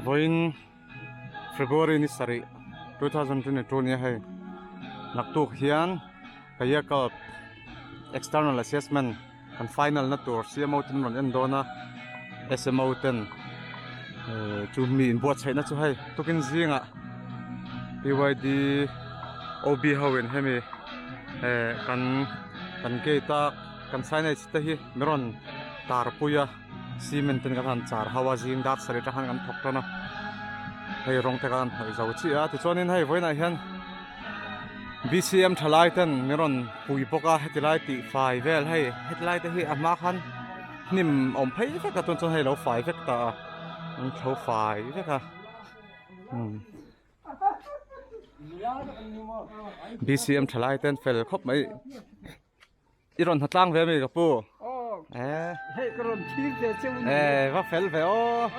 Vawiin February ni sarih 2022 nia hei naktuk hian Kayakalp External Assessment kan final na tur CMO ten rawn en dawn a SMO ten eh chu mi inbuatsaih na chu hei tukin zingah PYD OB ho in hemi eh kan kan gate a kan signage te hi min rawn tar pui a. Cement ten kan han char ho a zing dar sarih atang khan kan thawk tan a hei rawng te khan hnawih zo chiah a tichuanin hei vawiinah hian B_C_M thalai ten min rawn pui bawk a heti lai tih fai vel hei heti lai te hi a hma khan hnim awm phei vek a tun chuan hei lo fai vek ta a an thlo fai vek a umm B_C_M thalai ten fel khawp mai. I rawn hnatlang ve ami ka pu? Aw. Eh. Hei ka rawn thil ve cheu ni. Eh, va fel ve aw.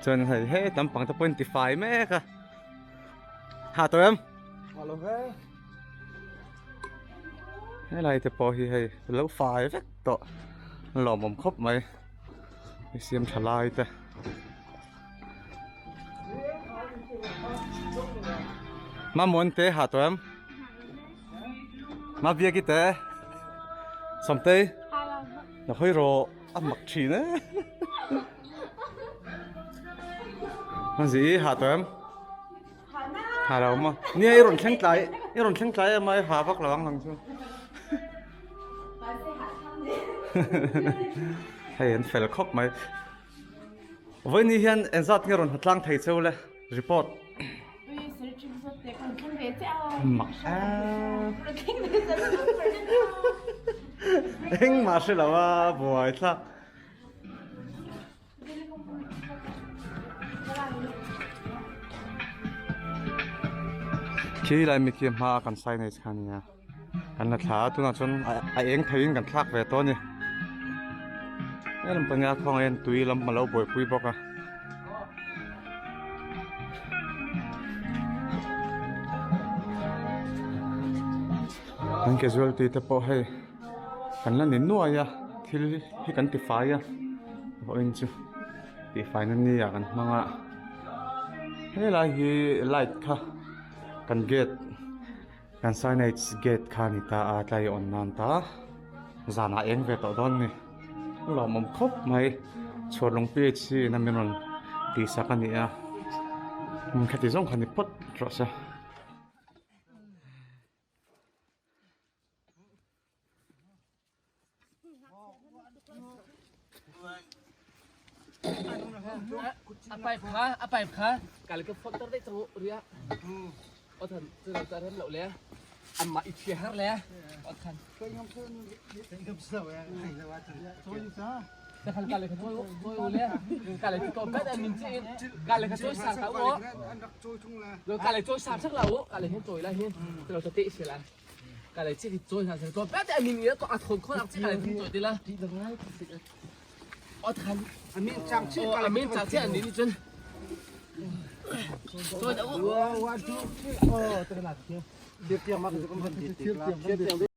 Chuan hei hei lampang te pawhin tifai mek a. Ha tawh em? Ha lo ve. Helai te pawh hi hei lo fai vek tawh. Lawmawm khawp mai. I siam tha lai te. Mamuan te ha tawh em? Ma biaki te Sawmtei na hawi rawh a mak thin e Hmanzi i ha tawh em? Ha lo maw? Nia i rawn thleng tlai i rawn thleng tlai em a i ha vak lo ang ang chu Hei an fel khawp mai. Vawiin hian engzat nge rawn hlatlang thei cheu le report. Mak Engmah hre lo a buai thlak. Khi lai mi khi hma kan signage kha ania. Kan la thla a tunah chuan a eng theiin kan thlak ve tawh a ni. He lam panga khuangah hian tui lam a lo buaipui bawk a. Kan casualty te pawh hei kan la ni nuai a thil hi kan ti fai a vawiin chu tihfai na ni ah kan hmang a helai hi light kha kan gate. Kan signage gate kha a ni ta a tlai awn nan ta zanah eng ve tawh dawn a ni lawmawm khawp mai chhuanlung PHC in a min rawn tih sak a ni a khati zawng kha ni phawt rawh se. A pipe kha a pipe kha kal ka phot tar dei chu ria o than chu lo tar lo le amma i thia har le o than ta khan kale kha choi choi le kale to bet an min chi kale kha choi sa ka o lo kale choi sa sak la o kale hin choi la hin lo ta te se la Ka lei chi chawi hna seh tlawm te a min i a thawn khawh nak chi ka lei thum chawi ti la. O than a min chang chi a min chang chi an ni cun. Chawi da u. One, two, three. Oh, te la. Tiang mak kan ti. Tiang.